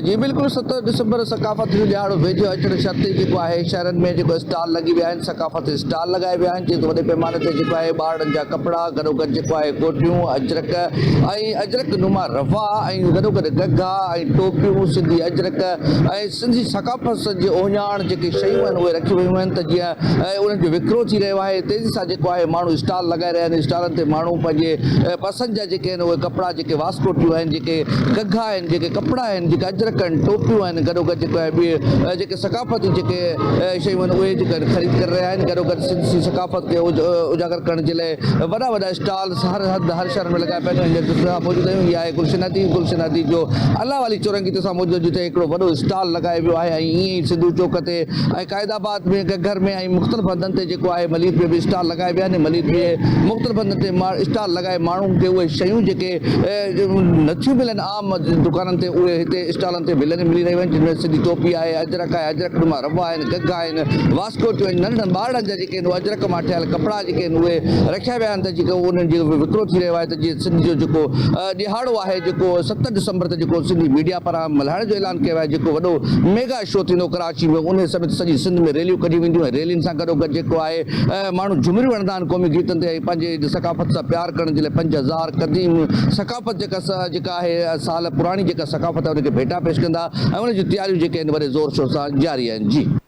جي بلڪل ست ڊسمبر ثقافت جو ڏهاڙو ويجهو اچڻ شرط ئي جيڪو آهي شهرن ۾ جيڪو اسٽال لڳي ويا آهن ثقافتي اسٽال لڳايا ويا آهن جيڪو وڏي پيماني تي جيڪو آهي ٻارڙن جا ڪپڙا گڏوگڏ جيڪو آهي ڪوٽيون اجرڪ ۽ اجرڪ نما روا ۽ گڏوگڏ گگها ۽ ٽوپيون سنڌي اجرڪ ۽ سنڌي ثقافت جي اهڃاڻ جيڪي شيون آهن اهي رکيون ويون آهن ته جيئن انهن جو وڪرو ٿي رهيو آهي تيزي سان جيڪو آهي ماڻهو اسٽال لڳائي رهيا آهن اسٽالن تي ماڻهو پنهنجي پسند جا جيڪي آهن اهي ڪپڙا جيڪي واسڪوٽيون آهن جيڪي گگها آهن جيڪي ڪپڙا آهن جيڪي اجرڪ آهن ٽوپيون آهن گڏوگڏ جيڪو آهي ٻي جيڪي ثقافتي جيڪي شيون آهن اهي جيڪي آهن خريد ڪري رهيا آهن گڏوگڏ سنڌ جي ثقافت کي اجاگر ڪرڻ جي لاء وڏا وڏا اسٽالز هر هنڌ هر شهر ۾ لڳايا پيا آهن هينئر اسان موجود آهيون هي آهي گلشن ندي گلشن ندي جو الله والي چورنگي تي اسان موجود آهيون جتي هڪڙو وڏو اسٽال لڳايو ويو آهي ۽ ائين ئي سنڌو چوڪ تي ۽ قائد آباد ۾ گهگهر ۾ ۽ مختلف هنڌن تي جيڪو آهي ملير ۾ به اسٽال لڳايا ويا آهن ملير ۾ مختلف هنڌن تي اسٽال لڳائي ماڻهن کي اهي شيون جيڪي نٿيون ملن عام دڪانن تي اهي هتي اسٽالن تي ملن ملي رهيون آهن جن ۾ سنڌي ٽوپي آهي اجرڪ آهي اجرڪ نما روا آهن گگها آهن واسڪوٽيون آهن ننڍڙن ٻارڙن جا جيڪي آهن اجرڪ مان ٺهيل ڪپڙا جيڪي آهن اهي رکيا ويا آهن ته جيڪو انهن جو وڪرو ٿي رهيو آهي ته جيئن سنڌ جو جيڪو ڏهاڙو آهي جيڪو ست ڊسمبر تي جيڪو سنڌي ميڊيا پاران ملهائڻ جو اعلان ڪيو آهي جيڪو وڏو ميگا شو ٿيندو ڪراچي ۾ انهي سميت سڄي سنڌ ۾ ريليون ڪڍيون وينديون ۽ ريلين سان گڏوگڏ جيڪو آهي ماڻهو جهمريون هڻندا آهن قومي گيتن تي ۽ پنهنجي ثقافت سان پيار ڪرڻ جي لاء 5000 قديم ثقافت جيڪا جيڪا آهي سال پراڻي جيڪا ثقافت آهي ان کي ڀيٽا پيش ڪندا ۽ ان جون تياريون جيڪي آهن وڏي زور شور سان جاري آهن جي.